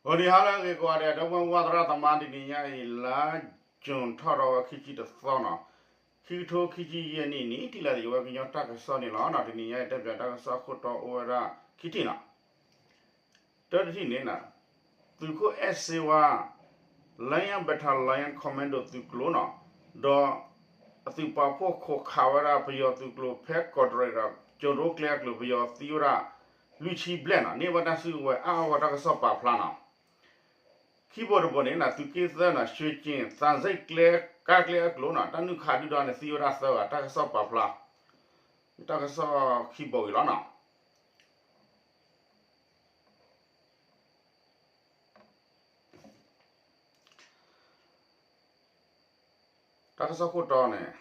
ဂီၤနံၤဟါလၢအဂ့ၤကိးဂၤဒဲး ဒီပုၢ်ဝဲၢ်သရၣ်သမါ တနံၤညါအံၤ လါကၠူၣ်ထီၣ်ဒီးဝဲခံဆံတသီနီၤ, ခံကထိခံဆံယဲၢ်နံၣ်န့ၣ် ထံၣ်လိာ်သးယဝဲကညီတၢ်ကစီၣ်န့ၣ်လီၤ. တနံၤညါအံၤတဲပၠးတၢ်ကစီၣ်ခိၣ်တီအိၣ်ဝဲဒၣ်ခံထံၣ်နီၤ. တၢတထံၣ်န့ၣ် သုးခိၣ်အဲၣ်စ့ဝါ Lion Battalion Commando သုးကျိၤနီၤ, ဒီးအသုးပာ်ဖှိၣ်ခိးခးဝဲဒၣ်ပယီၤသုးကျိၤဖဲကီးတရံးဒီး ကၠိၤဒိကျဲအကျိၤ ပယီၤသံဝဲဒၣ်လွံၢ်ဆံဘျဲၣ်နီၤ, န့ၢ်ဘၣ်တၢ်စုကဝဲၤအါအါဂီၢ်ဂီၢ်တၢ်ကစီၣ်ပာ်ဖျါနီၤ. ခံဘိတဘိန့ၣ် သုးက့သၢနီၤ ရွှ့ကၠ့ၣ် သံစ့ၣ်ကျဲ ကါကျဲအကျိၤနီၤ တၢ်နုာ်ခးဒုၣ်ဒါန့ၣ် သံဝဲဒၣ်သၢဂၤ တၢ်ကစီၣ်ပာ်ဖျါ, တၢ်ကစီၣ်ခံဘိအံၤလီၤနီၤ. တၢ်ကစီၣ်ခိၣ်တီန့ၣ်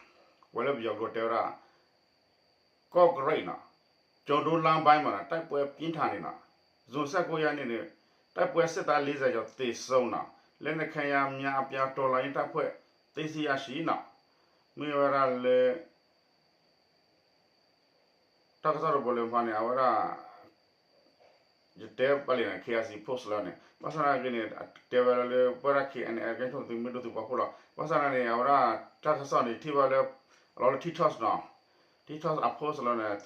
ပှၤလၢပယီၤကျိာ်တဲဝဲဒၣ် ကီးကရံးနီၤ, ကၠိၤဒိလါဘဲမးနီၤ တိုက်ပွဲပြင်းထန်နေနီၤ, ဇွန်ဆယ့်ကိုးရက်နေ့န့ၣ် တိုက်ပွဲစစ်သားလေးဆယ်ကျော်သေဆုံးနီၤ, လက်နက်ခဲယမ်းများအပြား တော်လှန်ရေးတပ်ဖွဲ့ သိမ်းဆည်းရရှိနီၤ, မ့ၢ်ဝဲဒၣ်လၢ တၢ်ကစီၣ်တဘိလၢမၤန့ၣ် အဝဲဒၣ် ယတဲပာ်လံန့ၣ် KIC post လီၤန့ၣ် ဘၣ်ဆၣ်သနာ်က့န့ၣ် တဲဝဲလၢပဝဲဒၣ် K N L ကဲထီၣ်သုးမုၢ်ဒိၣ်သုးပာ်ဖှိၣ်လီၤ. ဘၣ်ဆၣ်သနာ်က့န့ၣ် အဝဲဒၣ်တၢ်ကစီၣ်န့ၣ် ထံၣ်ဘၣ်လၢ အလီၤလၢ TikTok နီၤ, TikTok အ post လီၤန့ၣ်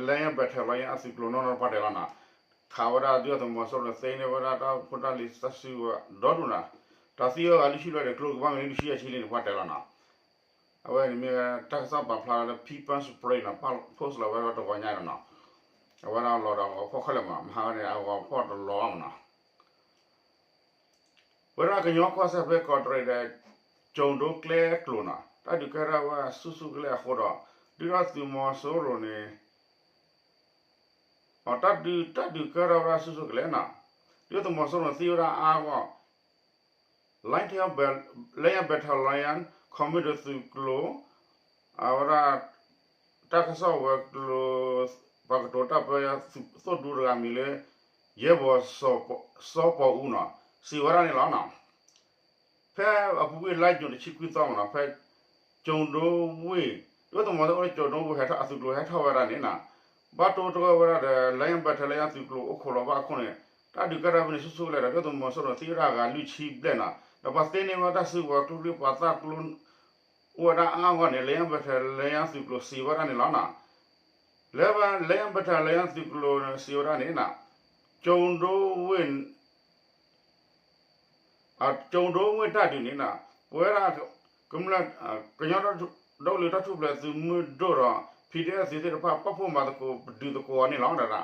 Lion Battalion အသုးကျိၤနီၢ်နီၢ်တပှၢ်တဲာ်လီၤနီၤ, ခးဝဲဒၣ်ဒုၣ်ဒါသုးမီၤစိရိၤန့ၣ် သ့န့ၢ်ဝဲဒၣ်တၢ်ဖိတၢ်လံၤတၢ်စုကဝဲၤဒီဒိၣ်နီၤ, တၢ်သံဝဲဂၤလွံၢ်ဆံဘျဲၣ်ဒီး ကျိကဘၣ်မ့ၢ်လွံၢ်ဆံယဲၢ်ဆံလံန့ၣ် ပှၢ်တဲာ်လီၤနီၤ. အဝဲန့ၣ်မ့ၢ်ဝဲတၢ်ကစီၣ်ပာ်ဖျါလၢ People's Spring နီၤ, post လီၤဝဲဒၣ်တဂီၤညါနီၤ, အဝဲဒၣ်လီၤဒီးအဂီၤဖီၣ်ခဲလၢာ်မး မဟါဝဲန့ၣ် အဂီၤဖီၣ်တလီၤဘၣ်မးနီၤ. ပဝဲဒၣ်ကညီကီၢ်စဲၣ်ဖဲကီးတရံးဒီး ကၠိၤဒိကျဲကျိၤနီၤ တၢ်ဒုးကဲထီၣ်ဝဲဆူၣ်ဆူၣ်ကလဲာ်အဃိဒီး ဒုၣ်ဒါသုးမီၤစိရိၤန့ၣ် တၢ်ဒုး တၢ်ဒုးကဲထီၣ်ဝဲဒၣ်ဆူၣ်ဆူၣ်ကလဲာ်နီၤ, ဒုၣ်ဒါသုးမီၤစိရိၤန့ၣ်သံဝဲဒၣ်အါအါဂီၢ် Lion Battalion Commando သုးကျိၤ အဝဲဒၣ် တၢ်ကစီၣ်ဝဲၤကျိၤ ပှၤကတိၤတၢ်ပၢ သုးသိၣ်ဒူတဂၤမံၤလၢ ယဲၢ်ဘီၤ စီၤပီၤအူနီၤ စံးဝဲဒၣ်န့ၣ်လီၤနီၤ. ဖဲအပူၤကွံာ်လါယူၤတဆံခွံသီမးနီၤ ဖဲ ကၠိၤဒိဝ့ၢ် ဒုၣ်ဒါသုးမီၤစိရိၤအိၣ်လၢကၠိၤဒိဝ့ၢ် ဟဲထီၣ်အသုးကျိၤဟဲထီၣ်ဝဲဒၣ်န့ၣ်နီၤ, ဘၣ်တိၢ်တဂၢၢ်ဝဲဒၣ်ဒီး Lion Battalion သုးကျိၤအိၣ်ခိးလီၤဘၣ်အခိၣ်န့ၣ် တၢ်ဒုးကဲထီၣ်ဖဲန့ၣ်ဆူၣ်ဆူၣ်ကလဲာ်ဒီး ဒုၣ်ဒါသုးမီၤစိရိၤသံဝဲဒၣ်ဂၤလွံၢ်ဆံဘျဲၣ်နီၤ, ဒီးပှၤသ့န့ၢ်ဝဲတၢ်စုကဝဲၤကျိချံမျိာ်သၣ်ကျိ အိၣ်ဝဲဒၣ်အါအါဂီၢ်န့ၣ် Lion Battalion သုးကျိၤစံးဝဲဒၣ်န့ၣ်လီၤနီၤ. လၢ Lion Battalion သုးကျိၤစံးဝဲဒၣ်န့ၣ်နီၤ, ကၠိၤဒိဝ့ၢ် ကၠိၤဒိဝ့ၢ်တၢ်ဒုးန့ၣ်နီၤ ပဝဲဒၣ် ကမျၢၢ် ကညီဒီကလုာ်တၢ်ထူၣ်ဖျဲးသုးမုၢ်ဒိၣ်ဒီး P D F သုးသ့ၣ်တဖၣ် ပာ်ဖှိၣ်မၤသကိးပဒုးသကိးအီၤန့ၣ်လီၤ.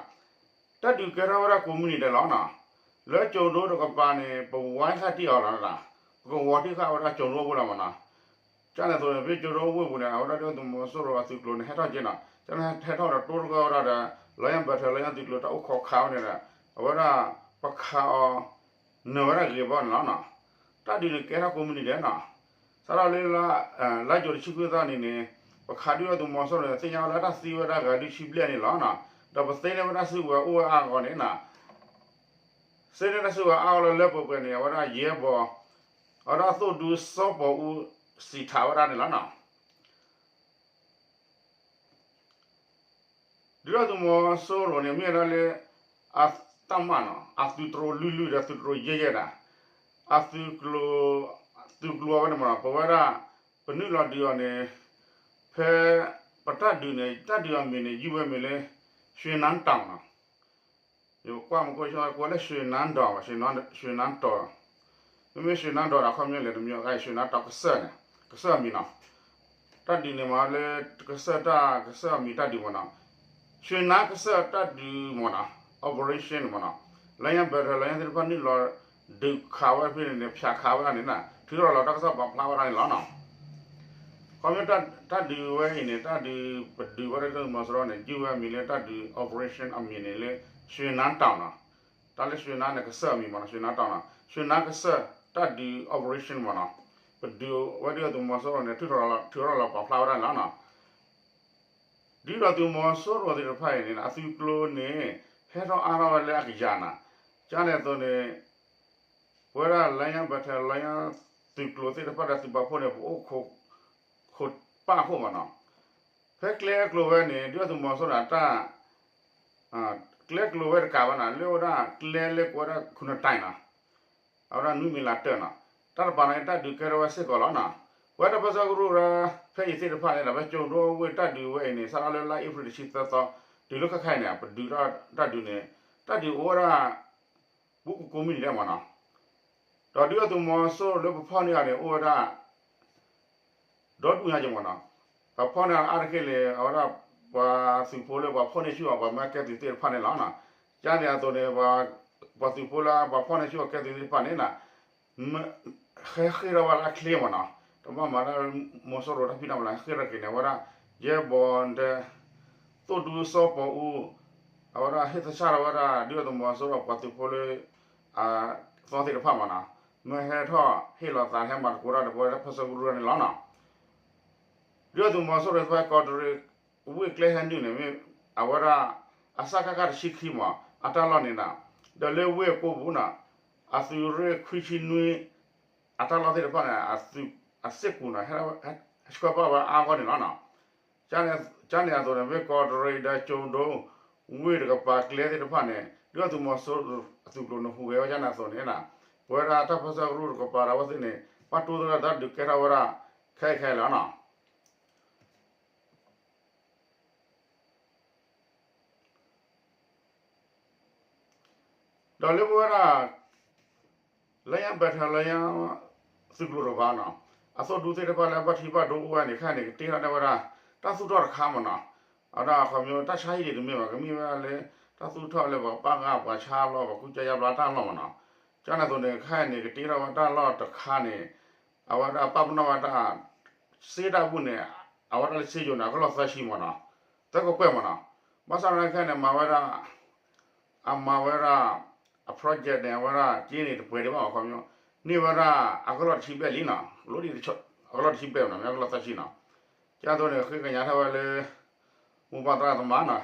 တၢ်ဒုးကဲထီၣ်ဝဲဒၣ်ကိးမုၢ်နံၤဒဲးလီၤနီၤ. လၢကၠိၤဒိတကပၤန့ၣ် ပဝါဃာ်တံၢ်အီၤလီၤ, ပကဝီၤတံၢ်ဃာ်ဝဲဒၣ်ကၠိၤဒိဝ့ၢ်လီၤမးနီၤ. ကန့ၣ်အသိးန့ၣ် ဖဲကၠိၤဒိဝ့ၢ်ပူၤန့ၣ် အဝဲဒၣ်ဒုၣ်ဒါသုးမီၤစိရိၤအသုးကျိၤန့ၣ် ဟဲထီၣ်က့ၤနီၤ, ကန့ၣ်ဟဲထီၣ်ဒီးတိၢ်တဂၢၢ်ဝဲဒၣ်ဒီး Lion Battalion သုးကျိၤတၢ်အိၣ်ခိးခးဝဲန့ၣ်ဒီး အဝဲဒၣ် ပခးအီၤ နၢၤဝဲဒၣ်ဂ့ၤဘၣ်န့ၣ်လီၤနီၤ. တၢ်ဒုးန့ၣ်ကဲထီၣ်ကိးမုၢ်နံၤဒဲးနီၤ. စးထီၣ်လၢ လါယူၤတဆံခွံသီန့ၣ်န့ၣ် ပခးဒုၣ်ဒါသုးမီၤစိရိၤန့ၣ် သ့ၣ်ညါဝဲလၢတၢ်သံဝဲဒၣ်ဂၤလွံၢ်ဆံဘျဲၣ်န့ၣ်လီၤနီၤ. ဒီးပသ့န့ၢ်ဝဲဒၣ်စုကဝဲၤအိၣ်ဝဲအါအါဂီၢ်ဂီၢ်န့ၣ်နီၤ, သ့န့ၢ်တၢ်စုကဝဲၤအါအါဂီၢ်လၢလၢပှဲၤပှဲၤန့ၣ် အဝဲဒၣ်ယဲၢ်ဘီၤ အဝဲဒၣ်သိၣ်ဒူစီၤပီၤအူစံးထီၣ်ဝဲဒၣ်န့ၣ်လီၤနီၤ. ဒုၣ်ဒါသုးမီၤစိရိၤန့ၣ် မ့ၢ်ဝဲဒၣ်လၢ အတၢ်မၤနီၤ အသုးတြိၤလွံၢ်လွံၢ်ဒီးသုးတြိၤယဲၢ်ယဲၢ်ဒၣ် အသုးကျိၤ သုးကျိၤအဝဲန့ၣ်မးနီၤ ပဝဲဒၣ် ပနုာ်လီၤဒုးအီၤန့ၣ် ဖဲ ပတၢ်ဒုးန့ၣ် တၢ်ဒုးအမံၤန့ၣ် ယုၢ်ဝဲမံၤလၢ ရွှ့ၣ်နါတီၤနီၤ. ယကွၢ်မ့ၢ်ကွၢ် ကွၢ်လၢရွှ့ၣ်နါတီၤဘၣ် ရွှ့ၣ်နါတီၤ မ့မ့ၢ်ရွှ့ၣ်နါတီၤဒီး အခီပညီလဲၣ်တမံၤအဂၤ ရွှ့ၣ်နါတီၤကစၢၢ်န့ၣ် ကစၢၢ်အမံၤနီၤ. တၢ်ဒုးန့ၣ်မးလၢ ကစၢၢ်တၢ် ကစၢၢ်အမံၤတၢ်ဒုးမးနီၤ. ရွှ့ၣ်နါကစၢၢ်တၢ်ဒုးမးနီၤ operation န့ၣ်မးနီၤ. Lion Battalion သ့ၣ်တဖၣ်နုာ်လီၤဒုးခးဝဲဖဲန့ၣ်န့ၣ် ဖၠးခးဝဲဒၣ်န့ၣ်နီၤ ထုးထီၣ်လီၤတၢ်ကစီၣ်ပာ်ဖျါဝဲဒၣ်န့ၣ်လီၤနီၤ. ခီဖျိတၢ်ဒုးဝဲအံၤန့ၣ် တၢ်ဒုးပဒုးဝဲဒၣ်ဒုၣ်ဒါသုးမီၤစိရိၤန့ၣ် ယုၢ်ဝဲအမံၤလၢတၢ်ဒုး operation အမံၤန့ၣ်လၢ ရွှ့ၣ်နါတီၤနီၤ. တၢ်လၢရွှ့ၣ်နါန့ၣ် ကစၢၢ်အမံၤမးနီၤ ရွှ့ၣ်နါတီၤနီၤ ရွှ့ၣ်နါကစၢၢ်တၢ်ဒုး operation မးနီၤ. ပဒုးဝဲဒၣ်ဒုၣ်ဒါသုးမီၤစိရိၤန့ၣ် ထုးထီၣ်လီၤပာ်ဖျါဝဲဒၣ်န့ၣ်လီၤနီၤ. ဒ်သိးသုးမီၤစိရိၤသ့ၣ်တဖၣ်အံၤန့ၣ် အသုးကျိၤန့ၣ် ဟဲထီၣ်အါထီၣ်ဝဲလၢအကယၤနီၤ. ကန့ၣ်အသိးန့ၣ် ပဝဲဒၣ် Lion Battalion သုးကျိၤသ့ၣ်တဖၣ်ဒီးသုးပာ်ဖှိၣ်န့ၣ် ပအိၣ်ခိးပၣ်အခိၣ်မးနီၤ. ဖဲကျဲကျိၤဝဲန့ၣ် ဒုၣ်ဒါသုးမီၤစိရိၤန့ၣ် အတၢ် ကျဲကျိၤဝဲတကးဘၣ်နီၤ လၢဝဲဒၣ်ကျဲလၢကိးဝဲဒၣ် ခုနစ်တိုင်နီၤ. အဝဲဒၣ်နွံမံၤလးတၢၢ်နီၤ, တၢ်တပၤန့ၣ် တၢ်ဒုးကဲထီၣ်ဝဲစ့ၢ်ကီးလီၤနီၤ. ပဝဲတၢ်ပၢဆှၢကရူၢ်ဒီး ဖဲအံၤသ့ၣ်တဖၣ်န့ၣ်ဒီး ဖဲကၠိဒိဝ့ၢ်တၢ်ဒုးဝဲအံၤန့ၣ် စးထီၣ်လၢလါအ့ဖြ့ၣ်တဆံသၢသီ တုၤလၢခဲခါအံၤန့ၣ် ပဒုးတၢ်ဒုးန့ၣ် တၢ်ဒုးအိၣ်ဝဲဒၣ် ဘူးကကိးမုၢ်နံၤဒဲးမ့ၢ်နီၤ. ဒီးဒုၣ်ဒါသုးမီၤစိရိၤလၢပဖီၣ်န့ၢ်အီၤန့ၣ် အိၣ်ဝဲဒၣ် ဒီဒူၣ်ညါက့မ့ၢ်နီၤ. ပှၤဖီၣ်န့ၢ်အီၤအါတက့ၢ်န့ၣ် အဝဲဒၣ် ပှၤသုးဖိလၢပှၤဖီၣ်န့ၢ်ဆူၣ်အီၤ ပှၤမၢကဲသုးသ့ၣ်တဖၣ်န့ၣ်လီၤနီၤ. ကန့ၣ်အသိးန့ၣ် ပှၤသုးဖိလၢပှၤဖီၣ်န့ၢ်ဆူၣ်အီၤကဲသုးသ့ၣ်တဖၣ်န့ၣ်နီၤ ဟဲဃ့ၢ်ထီၣ်ဝဲလၢအချ့မ့ၢ်နီၤ. တဘၣ်မၤတၢ်မီၤစိရိၤတၢ်ဖံးတၢ်မၤလၢဟဲဃ့ၢ်ထီၣ်က့ၤန့ၣ် အဝဲဒၣ် ယဲၢ်ဘီတဲ သိၣ်ဒူစီၤပီၤအူ အဝဲဒၣ်ဟ့ၣ်သဆၣ်ထီၣ်ဝဲဒၣ် ဒုၣ်ဒါသုးမီၤစိရိၤပှၤသုးဖိလၢ အသီသ့ၣ်တဖၣ်မ့ၢ်နီၤ မ့ၢ်ဟဲထီၣ်ဟ့ၣ်လီၤသးဟဲမၤသကိးတၢ်ဒီးပဝဲဒၣ်တၢ်ပၢဆှၢကရူၢ်န့ၣ်လီၤနီၤ. ဒုၣ်ဒါသုးမီၤစိရိၤသ့ၣ်တဖၣ် ကီးတရံးဝ့ၢ်ကျဲဟဲနုာ်န့ၣ် မ့ၢ်အဝဲဒၣ် အစကခ တဆံခံမ့ၢ် အတၢ်လီၢ်န့ၣ်နီၤ ဒီးလၢဝ့ၢ်ကိပူၤနီၤ အသုးရ့ၣ်ခွံဆံနွံ အတၢ်လီၢ်သ့ၣ်တဖၣ်န့ၣ် အစ့ၢ်ကီးနီၤ ဟဲဆှၢပာ်ဝဲအါဂီၢ်န့ၣ်လီၤနီၤ. ကန့ၣ်အသိးန့ၣ် မ့ၢ်ကီးတရံးဒီးကၠိဒိ ဝ့ၢ်တကပၤကျဲသ့ၣ်တဖၣ်န့ၣ် ဒုၣ်ဒါသုးမီၤစိရိၤအသုးကျိၤန့ၣ်ဟူးဂဲၤဝဲကန့ၣ်အသိးန့ၣ်နီၤ ပဝဲဒၣ်တၢ်ပၢဆှၢကရူၢ်တကပၤဒီးအဝဲသ့ၣ်န့ၣ် ဘၣ်တိၢ်သရၣ်တၢ်ဒုးကဲထီၣ်ဝဲဒၣ် ခဲအံၤခဲအံၤလီၤနီၤ. ဒီးလၢပဝဲဒၣ် လါယါဘဲးထၢၣ်လါယါ သုးကျိၤတကပၤနီၤ အသိၣ်ဒူသ့ၣ်တဖၣ်လၢအဘၣ်ထံဘၣ်ဒိအိၣ်ဝဲန့ၣ် ခဲအံၤန့ၣ် ကတ့ထီၣ်န့ၢ်ဝဲဒၣ် တၢ်သူၣ်ထီၣ်တခါမ့ၢ်နီၤ. အဝဲဒၣ်အခီပညီတၢ်ဆါဟံၣ်န့ၣ်တမ့ၢ်ဘၣ် ကမ့ၢ်ဝဲဒၣ်လၢ တၢ်သူၣ်ထီၣ်လၢပှၤပာ်ဂၢ်ပှၤဆါလီၢ် ပှၤကူစါယါဘျါတၢ်လီၢ်မ့ၢ်နီၤ. ကန့ၣ်အသိးန့ၣ် ခဲအံၤန့ၣ် ကတ့ထီၣ်ဝဲတၢ်လီၢ်တခါန့ၣ် အဝဲဒၣ်ပာ်ပနီၣ်ဝဲဒၣ် စ့တၢ်ဘူၣ်န့ၣ် အဝဲဒၣ်လၢစ့ယိၤန့ၣ် အကလီၢ်သၢဆံမ့ၢ်နီၤ သၢကကွဲၢ်မ့ၢ်နီၤ. ဘၣ်ဆၣ်သနာ်က့ခဲအံၤန့ၣ် မၤဝဲဒၣ် အမၤဝဲဒၣ် အ project န့ၣ် အဝဲဒၣ်က့န့ၣ် တပှဲၤဒံးဘၣ်အခီပညီ န့ၢ်ဝဲဒၣ်အကလီၢ်တဆံဘျဲၣ်လံနီၤ လီၤဒံး အကလီၢ်တဆံဘျဲၣ်နီၤ မ့ၢ်အကလီၢ်သၢဆံနီၤ. ကန့ၣ်အသိးန့ၣ် ဃ့ကညးထီၣ်ဝဲလၢ မိၢ်ပၢ်သရၣ်သမါနီၤ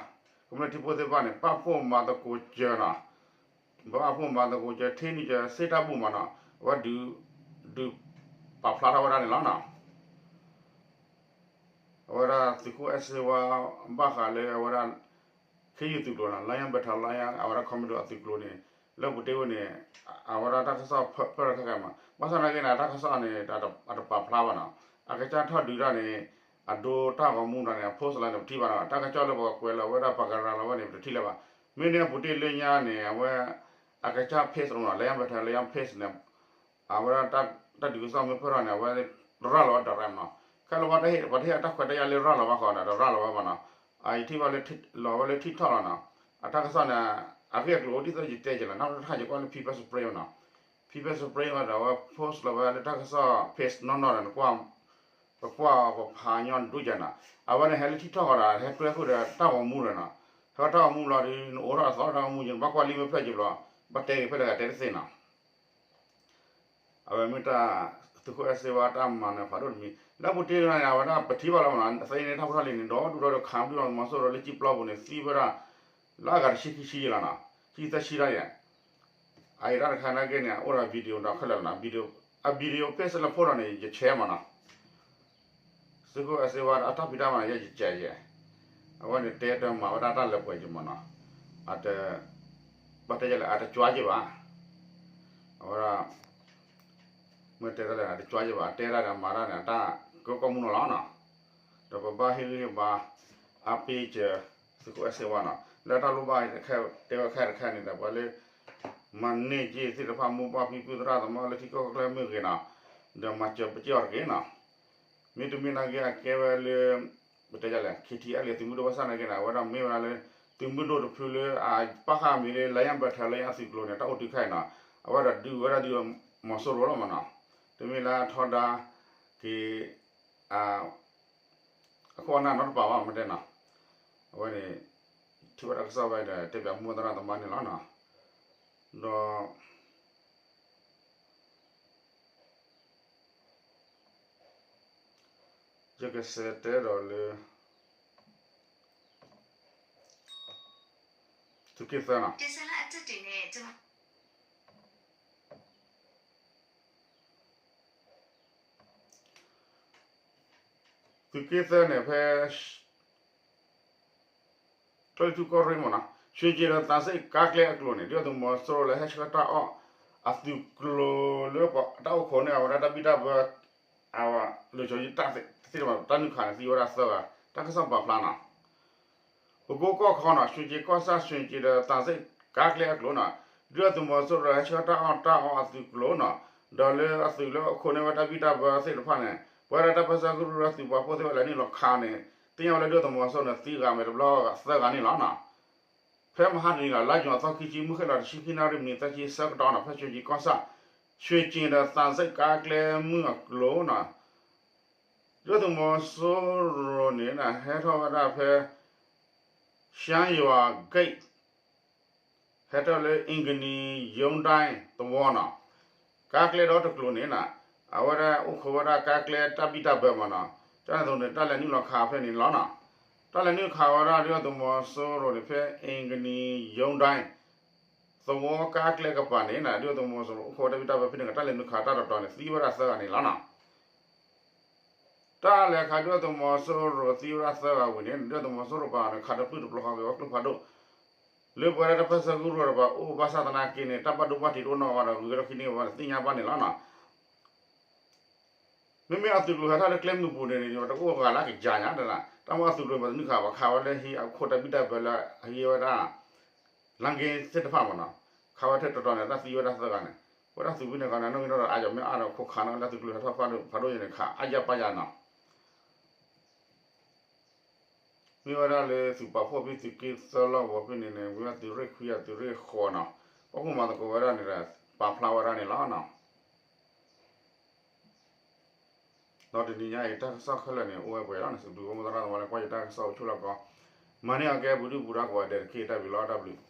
ကမျၢၢ်ထံဖိသ့ၣ်တဖၣ်န့ၣ် ပာ်ဖှိၣ်မၤသကိးစၢၤနီၤ ပာ်ဖှိၣ်မၤသကိးစၢၤ ထံနုာ်စၢၤ စ့တၢ်ဘူၣ်မ့ၢ်နီၤ အဝဲဒုး ဒုးပာ်ဖျါထီၣ်ဝဲဒၣ်န့ၣ်လီၤနီၤ. အဝဲဒၣ်သုးခိၣ်အဲၣ်စ့ဝါ ဘၣ်ဃးလၢအဝဲဒၣ် ခ့ယုၢ်သုးကျိၤနီၤ လါယါဘဲးထၢၣ်လါယါ အဝဲဒၣ် commando အသုးကျိၤန့ၣ် လၢပူၤတ့ၢ်ဝဲန့ၣ် အဝဲဒၣ်တၢ်ကစီၣ်ဖၢဖၢထီၣ်ခဲကဲမး ဘၣ်ဆၣ်သနာ်က့န့ၣ် တၢ်ကစီၣ်န့ၣ် အတပာ်ဖျါဘၣ်နီၤ အကစၢ်ထီၣ်ဒုးတၢ်န့ၣ် အဒိတၢ်ဂီၤမူဒီးန့ၣ် အ post လၢန့ၣ် ပထံၣ်ဘၣ်နီၤ တၢ်ကစီၣ်လၢပှၤကွဲးလီၤဝဲဒၣ် ပှၤကရၤလီၤဝဲန့ၣ် ပတထံၣ်လၢၤဘၣ်. မ့ၢ်န့ၣ်အပူၤတ့ၢ်လၢညါန့ၣ် အဝဲ အကစၢ် page နီၤ လါယါဘဲးထၢၣ်လါယါ page န့ၣ် အဝဲဒၣ်တၢ်ဒုးကစီၣ်မ့ၢ်ဖၢထီၣ်န့ၣ် အဝဲရၤလီၤဝဲ direct နီၤ ခဲလၢာ်ဝဲတဟ့ၣ် ပှၤတဟ့ၣ်အတၢ်ခွဲးတၢ်ယာ်လၢရၤလီၤဝဲဃီဒီး တရၤလီၤဝဲဘၣ်နီၤ အအံၤထံၣ်ဘၣ်လၢ လီၤဝဲလၢ TikTok လီၤနီၤ အတၢ်ကစီၣ်န့ၣ် အဂ့ၢ်အကျိၤဒ်သိးယတဲယဲလီၤ နီၢ်တခါယကွၢ်လၢ People Spring နီၤ People Spring ဒီးအဝဲ post လီၤဝဲလၢတၢ်ကစီၣ် page နီၢ်နီၢ်ဒီး ပကွၢ်ပဖးညီဒိၣ်ယဲနီၤ အဝဲန့ၣ်ဟဲလၢ TikTok ဃီဒီး ဟဲတွဲဃုာ်ဒီးတၢ်ဂီၤမူလီၤနီၤ ဟဲတၢ်ဂီၤမူလီၤဒီး နအိးထီၣ်အသီတၢ်ဂီၤမူယဲ နဘၣ်ကွၢ်လံမ့ၢ်ဖျၢၣ်ယဘျီ ဘၣ်တဲဂ့ၤဖဲလဲၣ်ဂ့ၤတဲတသ့နီၤ အဝဲမ့ၢ်တၢ် သုးခိၣ်အဲၣ်စ့ဝါတၢ်မၤနၢၤဖးဒိၣ်တမံၤ လၢပူၤတ့ၢ်န့ၣ် အဝဲဒၣ်ပထံၣ်ဘၣ်လီၤမ့ၢ်နီၤ သ့န့ၣ်တၢ်ဖိတၢ်လံၤန့ၣ် ဒီဒူၣ်ဒီထၢ ခးဒူၣ်ဒီမီၤစိရိၤလၢကံပျီပူၤန့ၣ် သံဝဲဒၣ် လၢအဂၤတဆံခံဆံယဲလီၤနီၤ ဆံသၢဆံတၢ်ယဲ အအံၤတၢ်တခါနာ်က့န့ၣ် အိၣ်ဒီး video ဒီးခဲလၢာ်လီၤနီၤ video အ video page လၢ post ဒီးန့ၣ် ယ share မ့ၢ်နီၤ သုးခိၣ်အဲၣ်စ့ဝါအတၢ်ဖံးတၢ်မၤန့ၣ် ယ share ယဲ အဝဲန့ၣ်တဲတၢ်မၤဝဲဒၣ်တၢ်လၢပှဲၤယဲမ့ၢ်နီၤ အတ ဘၣ်တဲယဲလၢအတကွၢ်ယဲဘၣ် အဝဲဒၣ် မ့ၢ်တဲတၢ်လၢအတကွၢ်ယဲဘၣ် တဲတၢ်ဒီးမၤတၢ်န့ၣ် အတၢ်ကီကီၢ်မူနီၤလီၤနီၤ ဒီးပဘၣ်ဟ့ၣ်ဂံၢ်ဟ့ၣ်ဘါ အါပ့ၤစၢၤ သုးခိၣ်အဲၣ်စ့ဝါနီၤ လၢတၢ်လိၣ်ဘၣ်တဲဝဲခဲတခါန့ၣ်ဒီး ပှၤလၢ မၤန့ၢ်က့ၤသ့ၣ်တဖၣ် မိၢ်ပၢ်ဖံဖုသရၣ်သမါလၢထံကီၢ်ကျဲမ့ၢ်ဂ့ၤနီၤ ဒီးမၤစၢၤပက့ၢ်အီၤတက့ၢ်နီၤ မ့တမ့ၢ်နာ်က့အကဲဝဲလၢ ပတဲဒ်လဲၣ် ခ့ထံအဲၣ်လံ သုးမုၢ်ဒိၣ်ဘၣ်ဆၣ်နာ်က့န့ၣ် အဝဲဒၣ်မ့ၢ်ဝဲဒၣ်လၢ သုးမုၢ်ဒိၣ်တဖုလၢအပာ်ဃာ်မံၤလၢ လါယါဘဲးထၢၣ်လါယါသုးကျိၤန့ၣ် တၢ်အိၣ်တုၤခဲအံၤနီၤ အဝဲဒၣ်ဒုးဝဲဒၣ်ဒုးမီၤစိရိၤလီၤမ့ၢ်နီၤ တမ့ၢ်လၢအထီဒါက့ၤ အခိၣ်အနၢ်နီတပၤဘၣ်မ့ၢ်တဲနီၤ အဝဲန့ၣ် ထံၣ်ဝဲဒၣ်ကစီၣ်ဝဲဒီး တဲဘၣ်မိၢ်သရၣ်သမါန့ၣ်လီၤနီၤ ဒီး ယကစးတဲဒီးလၢ သုးက့သၢနီၤ သုးက့သၢန့ၣ် ဖဲ ကၠီလ့ထူကီၢ်ရ့ၣ်မ့ၢ်နီၤ ရွှေကျင်ဒီးသံဆိပ်ကါကျဲအကျိၤန့ၣ် ဒုၣ်ဒါသုးမီၤစိရိၤလၢဟဲဆှၢတၢ်အီၣ် အသုးကျိၤလၢတၢ်အိၣ်ခိးန့ၢ်အဝဲဒၣ်တၢ်ဘံၣ်တၢ်ဘၢ အဝဲလၢကၠီၤယံတၢ်သ့ၣ်တဖၣ် တၢ်နုာ်ခးန့ၣ် သံဝဲဒၣ်သၢဂၤ တၢ်ကစီၣ်ပာ်ဖျါနီၤ. ပကိကီၢ်ခီနီၤ ရွှ့ၣ်ကၠ့ၤကီၢ်ဆၣ် ရွှ့ၣ်ကၠ့ၤဒီးသးစ့ၣ်ကါကျဲအကျိၤနီၤ ဒုၣ်ဒါသုးမီၤစိရိၤဟဲဆှၢတၢ်အီၣ်တၢ်အီအသုးကျိၤနီၤ ဒီးလၢအသုးလၢအခိးန့ၢ်ဝဲတၢ်ဘံၣ်တၢ်ဘၢသ့ၣ်တဖၣ်န့ၣ် ပဝဲဒၣ်တၢ်ပၢၢ်ဆၢကရူၢ်ဒီးသုးပာ်ဖှိၣ်သ့ၣ်တဖၣ်လဲၤနုာ်လီၤခးန့ၣ် သ့ၣ်ညါဝဲလၢဒုၣ်ဒါသုးမီၤစိရိၤန့ၣ် သံဂၤမဲာ်တဘျီဂၤသၢဂၤန့ၣ်လီၤနီၤ. ဖဲမဟါတနံၤလီၤ လါယူၤအသီခံဆံ မုၢ်ဃ့ၢ်လီၤတဆံခံနၣ်ရံၣ် မံးနံးသၢဆံဆၢကတီၢ်နီၤ ဖဲရွှ့ၣ်ကၠ့ၤကီၢ်ဆၣ် ရွှ့ၣ်ကၠ့ၤဒီးသးစ့ၣ်ကါကျဲမုၢ်အကျိၤနီၤ ဒုၣ်ဒါသုးမီၤစိရိၤန့ၣ် ဟဲထီၣ်ဝဲဒၣ်ဖဲ ရှါယွၤဂ့ၣ် ဟဲထီၣ်လၢ အ့ကနံၤ ယိဒၣ်သဝီနီၤ ကါကျဲဒီတကျိၤန့ၣ်နီၤ အဝဲဒၣ်အိၣ်ခိးဝဲဒၣ်ကါကျဲတၢ်ဘံၣ်တၢ်ဘၢမးနီၤ ကန့ၣ်အသိးန့ၣ် တၢ်လဲၤနုာ်လီၤခးဖဲန့ၣ်လီၤနီၤ. တၢ်လဲၤနုာ်ခးဝဲဒၣ်ဒုၣ်ဒါသုးမီၤစိရိၤန့ၣ် ဖဲအ့ကနံၤ ယိဒၣ် သဝီကါကျဲကပၤန့ၣ်နီၤ ဒုၣ်ဒါသုးမီၤစိရိၤအိၣ်ခိးဝဲတၢ်ဘံၣ်တၢ်ဘၢဖဲန့ၣ် တၢ်လဲၤနုာ်ခးတၢ်တတီၤန့ၣ် သံဝဲဒၣ်သၢဂၤန့ၣ်လီၤနီၤ. တၢ်လဲၤခးဒုၣ်ဒါသုးမီၤစိရိၤသံဝဲဒၣ်သၢဂၤဝံၤန့ၣ် ဒုၣ်ဒါသုးမီၤစိရိၤပာ်န့ၣ် ခးတပျုၢ်တပျီၤဃီက့ၤဝဲကျိဖးဒိၣ် လၢပဝဲဒၣ်တၢ်ပၢၢ်ဆၢကရူၢ်တပၤအိၣ်ဘၣ်ဆၣ်သနာ်က့န့ၣ် တၢ်ဘၣ်ဒိဘၣ်ထံးတအိၣ်နီတဂၤဒီး ဂုၤက့ၤထီၣ်ခံန့ၢ်ဝဲန့ၣ် သ့ၣ်ညါဘၣ်န့ၣ်လီၤနီၤ. မ့မ့ၢ်အသုးကျိၤဟဲထီၣ်လၢကျဲမုၢ်ပူၤန့ၣ် တအိၣ်ဂၤလၢကယၤညါတဒၣ် တၢ်မ့ၢ်အသုးကျိၤမးတနုာ်ခးဘၣ် ခးဝဲလၢဟံးအခိၣ်တၢ်ဘံၣ်တၢ်ဘၢလၢအဟံးဝဲဒၣ် လၢက့သ့ၣ်တဖၣ်မးနီၤ ခးဝဲထဲတတီၤန့ၣ် တၢ်သံဝဲဒၣ်သၢဂၤန့ၣ် ဝဲဒၣ်သုးဝံၣ်န့ၣ်ဂၤန့ၣ် နီၣ်ဂံၢ်နီၣ်ဒွးအါယၤမ့ၢ်အါဒီး ခိးခးနီၣ်လၢသုးကျိၤဟဲထီၣ်ဖးဒိၣ်ဖးဒိၣ်ယဲန့ၣ် ခးအါယၤပၢ်ယၤနီၤ. မ့ၢ်ဝဲဒၣ်လၢသုးပာ်ဖှိၣ်ဖဲသုးက့သၢလီၢ်ကဝီၤဖဲန့ၣ်န့ၣ် ဝံၤဝဲသုးရ့ၣ်ခွံယၤသုးရ့ၣ်ဃိးနီၤ ပှၤကူၣ်မၤသကိးဝဲဒၣ်န့ၣ်ဒီး ပာ်ဖျါဝဲဒၣ်န့ၣ်လီၤနီၤ. ဒီးတနံၤညါအံၤ တၢ်ကစီၣ်ခဲလၢာ်န့ၣ် အိၣ်ဝဲပှဲၤလီၤန့ၣ် စံးဘျုးဘၣ်မိၢ်သရၣ်သမါလၢကွၢ်ယတၢ်ကစီၣ်အိၣ်ဆူၣ်လီၤကီး မၤန့ၢ်အကဲပူၤဒုၣ်ပူၤဒါကိးဂၤဒဲးတက့ၢ် တၢ်ဘျုးလီၤ တၢ်ဘျုး